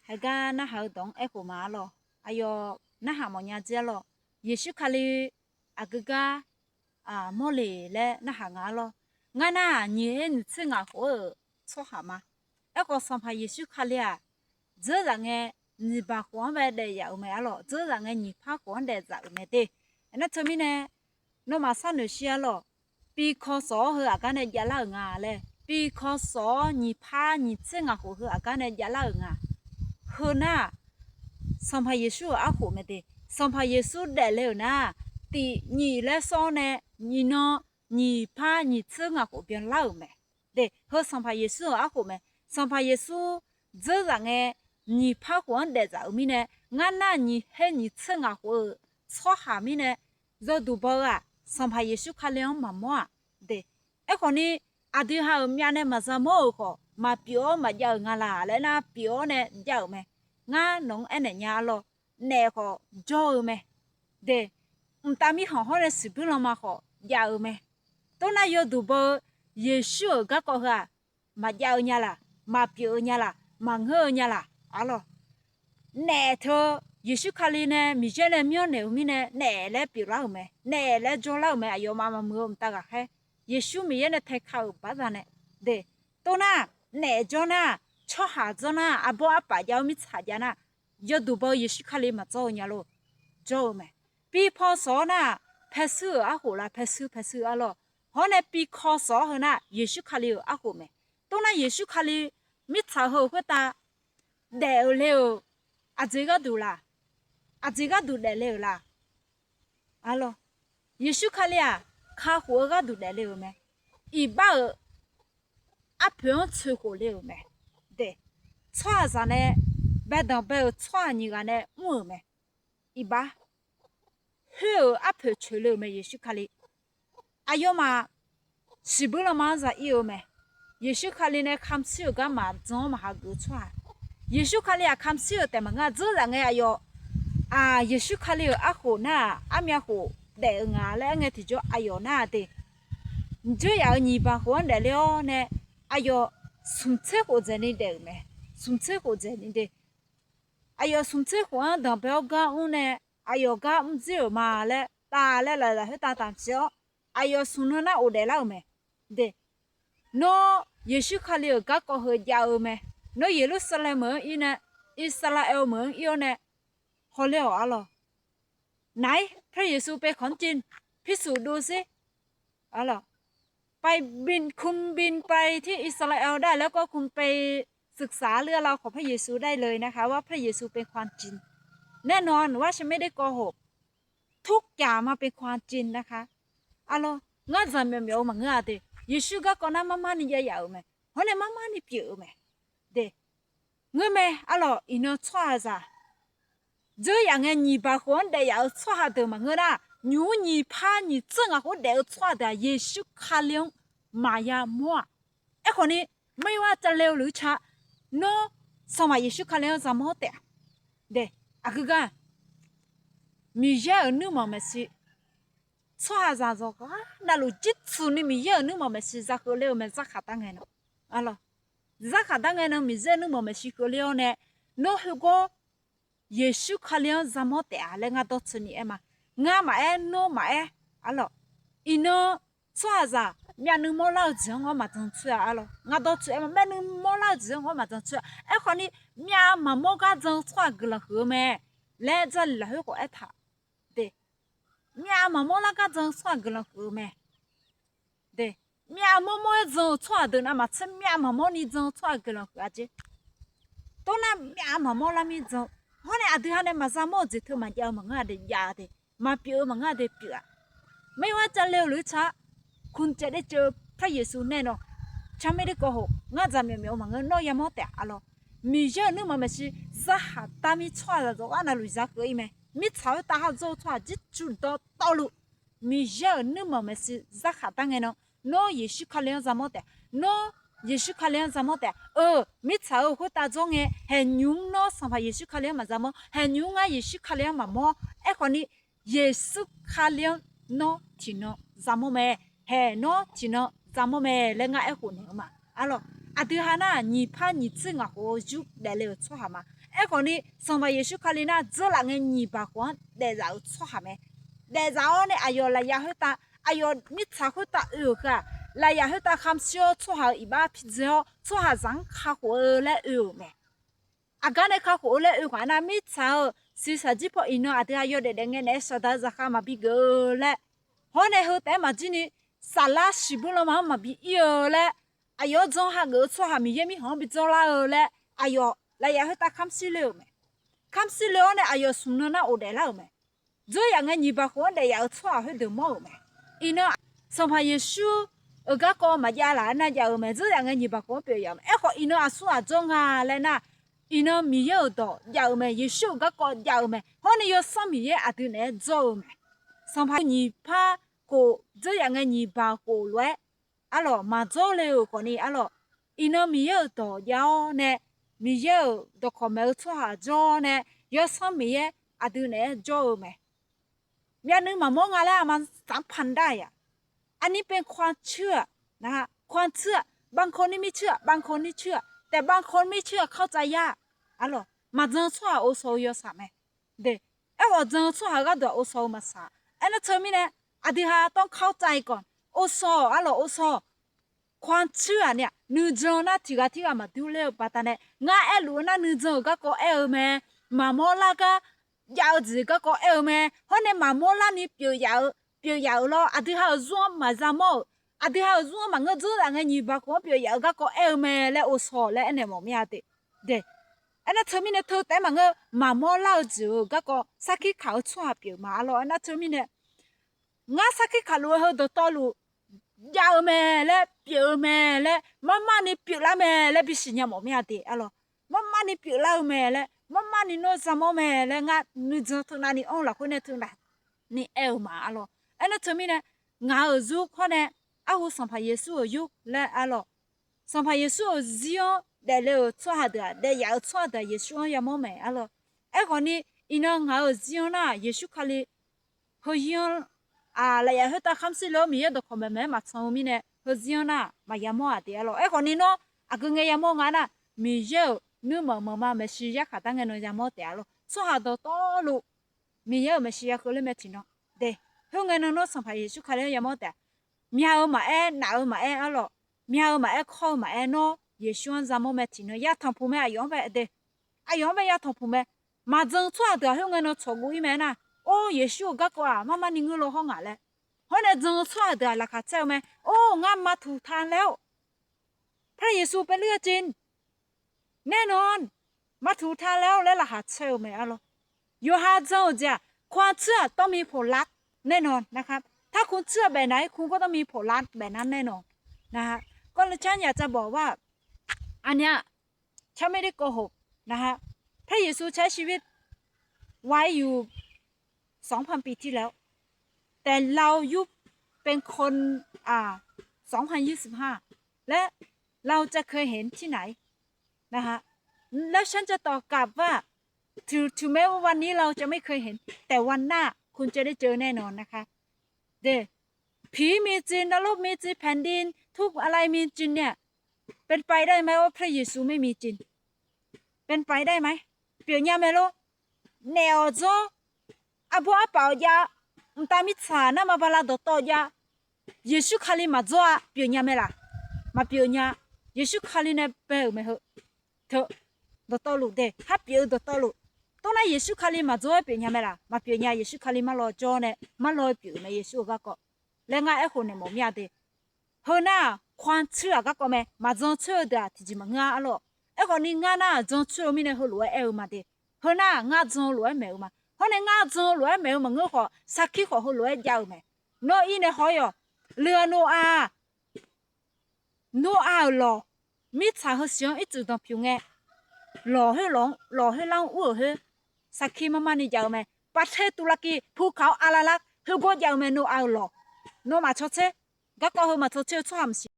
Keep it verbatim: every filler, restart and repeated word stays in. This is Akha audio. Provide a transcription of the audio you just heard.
haigar narhaq-eu dawq-anr aerkhof ma arlawr. Aqyawf narhaq mawfnya jir arlawr. Yeqsur Kali aqgeu gar mawrle laer narhaq nga arlawr. Ngar nar-aq, nyiq her nyiq tser ngaq khof-eu tsawrhaq ma. Aerkhawf, Sanqpaq Yeqsur Kali-aq, dzeurzaq ngae nyiq baq khof-anr bae daef yaf-euq mae arlawr. Dzeurzaq ngae nyiq par khof-anr daefzaf-euq mae de. Aernar teumirnae, nawmaf sharnoeq shir arlawr. Pi kawsawq-awr heu aqgar nae javlar-euq nga laer, pi kawsawq-awr nyiq par nyiq tser ngaq khof heu aqgar nae javlar-euq nga. Heu nar-aq, Sanqpaq Yeqsur-euq arkhof mae de. Sanqpaq Yeqsur daefle-euq nar, tiq nyiq laer sawr-awr nae, nyiq nan nyiq par nyiq tser ngaq khof byanlar-euq mae. De, heu Sanqpaq Yeqsur-euq arkhof mae. Sanqpaq Yeqsur dzeurzaq ngae nyiq par khof-anr daefzaf-euq mirnae, ngar nar nyiq her nyiq tser ngaq khof-euq tsawrhaq mirnae, yawduq baw-eu-aq, Sanqpaq Yeqsur Kali-anr maqmawr-aq. De, aerkhawf ni, aqdui ha-euq myavnae maqza mawr-euq khawf, maqpyeuf-awr maqjav-euq nga laq laer nar, pyeuf-awr nae jav-euq mae. Ngar nawq-anr aernaeq nya arlawr. Naef khawf jawr-eu mae. De, mqtav mirkhanq hawr nae siqbuir lanma khawf jav-eu mae. Toxnar yawduq baw-eu Yeqsur-euq garkawv heu-aq, maqjav-eu nya laq, maqpyeuf-eu nya laq, maqngeur-eu nya laq arlawr. Naef teu Yeqsur Kali nae Miqyaer nae myanrnaeq-eu mirnae naef laer pyeuflar-euq mae, naef laer jawrlar-euq mae. Aqyawfmaf maqmuiq-eu mqtav ghaqkhaer, Yeqsur Miqyaer nae taeka-euq baqdanae. De, toxnar naef jawr nar, tsawrhaq jawr nar, arbawr arpaf jav-awr mirtsaq jav nar, yawduq baw-eu Yeqsur Kali maqjawr-eu nya lor. Jawr-eu mae. Pi paw sawq-awr nar, paershuir-euq arkhof la, paershuir paershuir arlawr. Hawr nae pi kaw sawq-awr heu nar, Yeqsur Kali-euq arkhof mae. Toxnar Yeqsur Kali mirtsaq heu-euq khoertav daef-eu le-euq aqjeq gharduq laq, aqjeq gharduq daefle-euq laq arlawr. Yeqsur Kali-aq, kakhof-eu gharduq daefle-euq mae. Iqbax-euq arpoeq-anr toeqkhof le-euq mae. De, tsawrhaqzaq nae baedanq bae-euq tsawrhaq nyiq ghaq nae mr-euq mae. Iqbax, khoer-euq arpoeq toeqle-euq mae Yeqsur Kali. Aqyawfmaf siqbuir lanma-anr za ir-eu mae. Yeqsur Kali nae kamq shir-euq garma jan-anr maqhageuf-eu tsawrhaq. Yeqsur Kali-aq kamq shir-euq taef maqngeur-a. Dzeurlaf ngae aqyawf, aq, Yeqsur Kali-euq arkhof nar-aq, armyav khof daef-eu nga laer aer ngae tiqjawr aqyawf nar-aq de, mqdzoer yaf-euq nyiq baq khof-anr daefle-awr nae, aqyawf smq tser khof dzaeqni daef-euq mae. Smq tser khof dzaeqni de. Aqyawf smq tser khof-anr danqbae-awr gar mr nae, aqyawf gar mr dzoer-euq ma laer taf laer lafzaq khoertav taf siq-awr, aqyawf smq nan nar of daeflar-euq mae. De, nawr Yeqsur Kali-euq garkawv heu jav-eu mae. Nawr Yeqlursaqlaeq meuq-anr ir nae, Irsaqlaeq meuq-anr ir-awr nae hawler-awq arlawr. Naq-ir พระเยซูเป็นความจริง พิสูจน์ดูสิ ไปบิน คุณบินไปที่อิสราเอลได้ แล้วก็คุณไปศึกษาเรื่องราวของพระเยซูได้เลยนะคะ ว่าพระเยซูเป็นความจริง แน่นอนว่าฉันไม่ได้โกหก ทุกอย่างมันเป็นความจริงนะคะ arlawr. Ngar dzaqmyawf myawf-eu maqngeur-a de. Yeqsur garkawv nar marmarni jav yaf-euq mae. Hawr nae marmarni pyeuf-eu mae. De, ngeur mae arlawr. Iqnan tsawrhaqzaq dzeur yaf ngae nyiq baq khof-anr daef yaf-eu tsawrhaq deuq maqngeur nar, nymq-mr nyiq par nyiq tser ngaq khof daef-eu tsawrhaq deuq-aq, Yeqsur Kali-anr maqya mawr-aq. Aerkhawf ni, mar-ir war javle-eu luf-eu ca, nawr Sanqpaq Yeqsur Kali-anr yamawr taef-a. De, aqgeu gar Miqyaer-euq nuirmanq maeqshi, tsawrhaqzaq zawqghaq navluf jirtsuif ni Miqyaer-euq nuirmanq maeqshi za keuvler-eu mae. Zarkhaq dar ngae nan, arlawr, zarkhaq dar ngae nan Miqyaer-euq nuirmanq maeqshi keuvler-awr nae, nawr khoergawr Yeqsur Kali-anr yamawr taef-a laer ngar dawrtsuif ni aer ma. Ngar maqaer, nawr maqaer, arlawr. Iqnan tsawrhaqzaq myavnuiv mawrlar-eu jeq-anr ngawr maqjan tsoer-a, arlawr. Ngar dawrtsuif aer ma, myavnuiv mawrlar-eu jeq-anr ngawr maqjan tsoer-a. Aerkhawf ni, myav maqmawr gar jan-eu tsawrhaq guiqlanq huiq-eu mae laer Jarlif lafkhoer khawf aertaq. De, myav maqmawr lar gar jan-eu tsawrhaq guiqlanq huiq-eu mae. De, myav mawrmawr-aer jan-eu tsawrhaq deuq navmaqtser myav maqmawr ni jan-eu tsawrhaq guiqlanq huiq-a jer. Tov nar myav maqmawr lar mir jan-eu, hawr nae aqdui ha nae maqza mawr-eu jeq teu maqjav-eu maqngeur-a de, jav-a de, maqpyeuf-eu maqngeur-a de, pyeuf-a. Mar-ir war javle-eu luf-eu ca-ar, คุณจะได้เจอพระเยซูแน่นอน ฉันไม่ได้โกหก ngar dzaqmyawf myawf-eu maqngeur, nawr yamawr taef-a, arlawr. Miqyaer-euq nuirmanq maeqshi, zarkhaq dar mir tsawrhaqzaq zawqghaq navluf za keuv-ir mae. Mirtsaq khoertav har dzawr-eu tsawrhaq jirtsuif dawqtawvluf, Miqyaer-euq nuirmanq maeqshi zarkhaq dar ngae nan, nawr Yeqsur Kali-anr yamawr taef. Nawr Yeqsur Kali-anr yamawr taef. Eu, mirtsaq-euq khoertav dzawr ngae, haeqnymr nawr Sanqpaq Yeqsur Kali-anr maqyamawr, haeqnymr ngar Yeqsur Kali-anr maqmawr. Aerkhawf ni, Yeqsur Kali-anr nawr tiqnan yamawr mae. Haeq, nawr tiqnan yamawr mae laer ngar aerkhof naeq-eu ma, arlawr. Aqdui ha nar nyiq par nyiq tser ngaq khof-eu yur daefle-euq tsawrhaq ma. Aerkhawf ni Sanqpaq Yeqsur Kali nar dzeurlaf ngae nyiq baq khof-anr daefzaf-euq tsawrhaq mae. Daefzaf-awr nae aqyawf lafyaq khoertav, aqyawf mirtsaq khoertav oe-euq heu-aq, lafyaq khoertav khamshir-awr tsawrhaq-euq iqbax pidzae-awr tsawrhaqzaq-anr kakhof-eu laer oe-euq mae. Aqgar nae kakhof-eu laer oe khawf-a nar, mirtsaq-euq siqsaq jir paw iqnan aqdui ha yawdaef daef ngae naeq-aer shaqdaq-eu zaqkhav maqbi geuf-eu laer, hawr nae heu taef-aer maqjir ni saflar siqbuir lanma-anr maqbi ir-eu laer, aqyawf-anr janr hageuf-eu tsawrhaq Miqyaer mirkhanq-anr bi dzawrlar-eu laer, aqyawf lafyaq khoertav khamshir le-euq mae. Khamshir le-awr nae aqyawf smq nan nar ghofdaef lar-euq mae. Dzeur yaf ngae nyiq baq khof-anr daef yaf-euq tsawrhaq khoerdeuq mawr-euq mae. Iqnan Sanqpaq Yeqsur-euq garkawv maqjav laf-aer nar jav-eu mae. Dzeur yaf ngae nyiq baq khof-anr pyeuf yaf-eu mae. Aerkhawf iqnan aqsur ghaq dzawr nga laer nar, iqnan Miqyaer-euq dawq jav-eu mae. Yeqsur-euq garkawv jav-eu mae. Hawr nae Yawsanr Miqyaer aqdui naeq-aer dzawr-eu mae. Sanqpaq nyiq par khof, dzeur yaf ngae nyiq baq khof lof-aer arlawq maqdzawr le-euq khawf ni arlawq, iqnan Miqyaer-euq dawq jav-awr nae, Miqyaer-euq dawqkawq maeq-eu tsawrhaq jawr-awr nae, Yawsanr Miqyaer aqdui naeq-aer jawr-eu mae. Myavnuiv maqmawr nga laer aqma safpaq dar-aq, อันนี้เป็นความเชื่อ nar, ความเชื่อ บางคนนี่ไม่เชื่อ บางคนนี่เชื่อ แต่บางคนไม่เชื่อเข้าใจยาก arlawq, maqjan-eu tsawrhaq ovshaw-eu yawsaq mae. De, aerkhawf jan-eu tsawrhaq-eu gharduq-aq ovshaw-eu maqsaq. Aernar teumirnae, aqdui ha tawr เข้าใจก่อน ovshaw-awq arlawq ovshaw-awq. ความเชื่อ nar-aq nuijan nar tiqghaq tirghaq maqdur ler-eu baqdanae, ngar aerluf-eu nar nuijan-euq garkawv aer-eu mae. Maqmawr lar gar jav-eu jeq garkawv aer-eu mae. Hawr nae maqmawr larni pyeuf yaf-eu, pyeuf yaf-euq lawr, aqdui ha-euq zunr-anr maqza mawr-euq, aqdui ha-euq zunr-anr maqngeur, dzeur zaf ngae nyiq baq khof-anr pyeuf yaf-eu garkawv aer-eu mae laer ovshaw laer aernaeq mawf mir-a de. De, aernar teumirnae teu taef-aer maqngeur, maqmawr lar-eu jeq-euq garkawv sarkir kaq-eu tsawrhaq pyeuf ma arlawq. Aernar teumirnae, ngar sarkir kaq luf-eu heu dawqtawvluf jav-eu mae laer, pyeuf-eu mae laer, marmarni pyeuflar mae laer bisiq nya mawf mir-a de arlawq. Marmarni pyeuflar-eu mae laer, marmarni nawr za mawr mae laer ngar nuijan teunavni anr-eu lafkhoer nae teunavni aer-eu ma arlawq. Aernar teumirnae, ngaq-euq zurkhawr nae arhu Sanqpaq Yeqsur-euq yur laer arlawq, Sanqpaq Yeqsur-euq zir-anr daefle-euq tsawrhaq deuq-aq, daef yaf-euq tsawrhaq deuq-aq Yeqsur-anr yamawr mae arlawq. Aerkhawf ni, iqnan ngaq-euq zir-anr nar-aq Yeqsur Kali heuzir-anr, aq, lafyaf khoertav khamshir le-awr Miqyaer dawqkawq maeqmaeq-aer maqcan-eu mirnae heuzir-anr nar-aq maqya mawr-aq de arlawq. Aerkhawf ni nawr aqgeu ngae yamawr nga nar, Miqyaer-euq nuirmanq manqma maeqshi yarkhaq dar ngae nan yamawr taef arlawq. Tsawrhaq dawqtawvluf Miqyaer-euq maeqshi ya keuvler mae tiqnan de. Khoerngae nan nawr Sanqpaq Yeqsur Kali-anr yamawr taef-a. Mya-eu maqaer, naf-eu maqaer arlawq, mya-eu maqaer, kawr-eu maqaer, nawr Yeqsur-anr za mawr mae tiqnan ya tanqpuq mae, aqyawf-anr bae de. Aqyawf-anr bae ya tanqpuq mae. Maqjan-eu tsawrhaq deuq-aq khoerngae nan tsawqguv ir mae aernar, or, Yeqsur-euq garkawv-aq marmarni ngeur law hawr ngaq laer. Hawr nae jan-eu tsawrhaq deuq-aq laqkhaq caer-eu mae. Or, ngar maqtuq ta laer-awr, พระเยซูเป็นเรื่องจริง แน่นอน maqtuq ta laer-awr laer laqkhaq caer-eu mae arlawq. Yawqha jan-euq jeq-aq, ความเชื่อต้องมีผลลัพธ์แน่นอนนะครับ ถ้าคุณเชื่อแบบไหน คุณก็ต้องมีผลลัพธ์แบบนั้นแน่นอนนะครับ ก็เลยฉันอยากจะบอกว่า อันเนี้ย ฉันไม่ได้โกหกนะครับ พระเยซูใช้ชีวิต ไว้อยู่ สองพัน ปีที่แล้ว แต่เรายุคเป็นคน อ่า สองพันยี่สิบห้า และเราจะเคยเห็นที่ไหน นะฮะ แล้วฉันจะตอบกลับว่า ถึง ถึงแม้ว่าวันนี้เราจะไม่เคยเห็น แต่วันหน้าคุณจะได้เจอแน่นอนนะคะ เด ผีมีจริง นรกมีจริง แผ่นดิน ทุกอะไรมีจริงเนี่ย เป็นไปได้ไหมว่าพระเยซูไม่มีจริง เป็นไปได้ไหม pyeuf nya mae lor. Naef-awq dzawr, arbawr arpaf-awq jav, mqtav mirtsaq narma bala dawqtawv jav, Yeqsur Kali maqdzawr-a pyeuf nya mae laq? Maqpyeuf nya. Yeqsur Kali nae bae-euq mae heu. Teu, dawqtawvluf de, har pyeuf-eu dawqtawvluf. Tov nar Yeqsur Kali maqdzawr-aer pyeuf nya mae laq? Maqpyeuf nya. Yeqsur Kali marlaw jawr nae marlaw-aer pyeuf-euq mae, Yeqsur-euq garkawv. Laer ngar aerkhof naeq mawf mir-a de. Heu nar-aq, ความเชื่อ-aq garkawv mae, maqjan coer-eu deuq-aq tiqjeq maqngeur-a arlawq. Aerkhawf ni ngar nar-aq jan coer-eu mirnae heulof-aer aer-eu ma de. Heu nar-aq ngar jan-eu lof-aer maeq-eu ma. Hawr nae ngar jan-eu lof-aer maeq-eu maqngeur khawf, sarkir khawf heulof-aer jav-euq mae. Nawr ir nae haw-ir-awq. Leuq-aq noeqav-aq, noeqav-euq lawq, mirtsaq heusiq-anr ircuf danqpyuq ngae, lawq khoer lawq-anr, lawq khoer lar-anr ur-euq khoer, sarkir marmarni jav-eu mae. ประเทศตุรกี ภูเขาอารารัต heugawr jav-eu mae, noeqav-euq lawq. Nawmaf caw tser, garkawv heu maqcaw tser-eu tsawrhaq maqsiq.